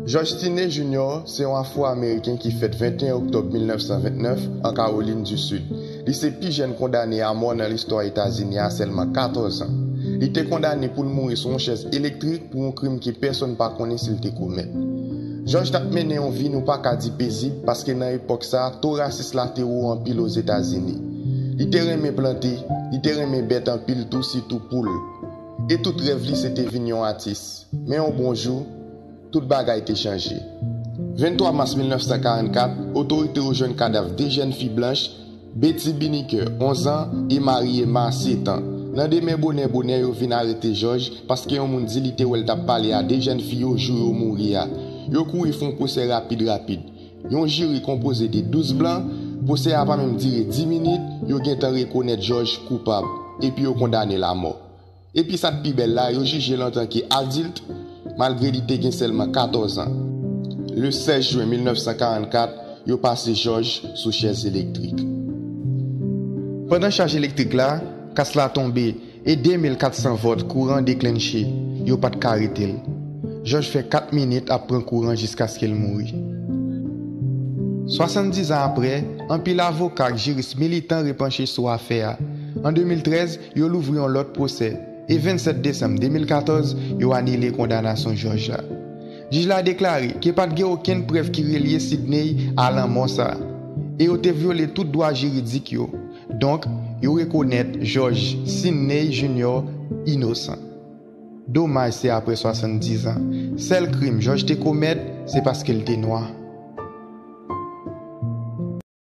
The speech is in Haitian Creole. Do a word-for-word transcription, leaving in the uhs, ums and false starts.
George Sidney Junior se yon Afwo-Ameriken ki fèt venteyen oktòb mil nèf san vennèf an Kawolin di Sid. Li se pi jèn kondane a mò nan listwa Etazini a, sèlman katòz an. Li te kondane pou l mouri sou yon chèz elektrik pou yon krim ke pèsonn pa konnen si l te komèt. George t ap mennen yon vi nou pa ka di pezib, paske nan epòk sa a, to rasis la te wo anpil Ozetazini. Li te renmen plante, li te renmen bèt anpil tou, sitou poul. E tout rèv li se te vin yon atis. Men yon bon jou, tout bagay te chanje. Venntwa mas mil nèf san karannkat, otorite yo jwenn kadav de jèn fi blanch, Betty Biniker, onz an, e Marie Emma, sèt an, nan demen bonè bonè yo vin arete George paske yon moun di li te wè l t ap pale a de jèn fi yo jou yo mouri a. Yo kouri fè yon pwosè rapid rapid. Yon jiri konpoze de douz blan, pwosè a pa menm dire dis minit, yo gentan rekonèt George koupab, epi yo kondane l amò. Epi sa k pi bèl la, yo jije l antanke adilt, malgre li te gen sèlman katòz an. Le sèz jen mil nèf san karannkat, yo pase George sou chèz elektrik. Pandan chaj elektrik la, kas la tonbe e de mil kat san vòt kouran deklenche, yo pa t ka rete l. George fè kat minit ap pran kouran jiskaske l mouri. Swasanndiz an apre, anpil avoka ak jiris militan repanche sou afè a. An de mil trèz, yo louvri yon lòt pwosè, e vennsèt desanm de mil katòz, yo anile kondanasyon George la. Jij la deklare ke pa t gen okenn prèv ki relye Sidney a lanmò sa a, e yo te vyole tout dwa jiridik yo. Donk, yo rekonèt George Sidney Junior inosan. Domaj se apre swasanndiz an. Sèl krim George te komèt, se paske l te nwa.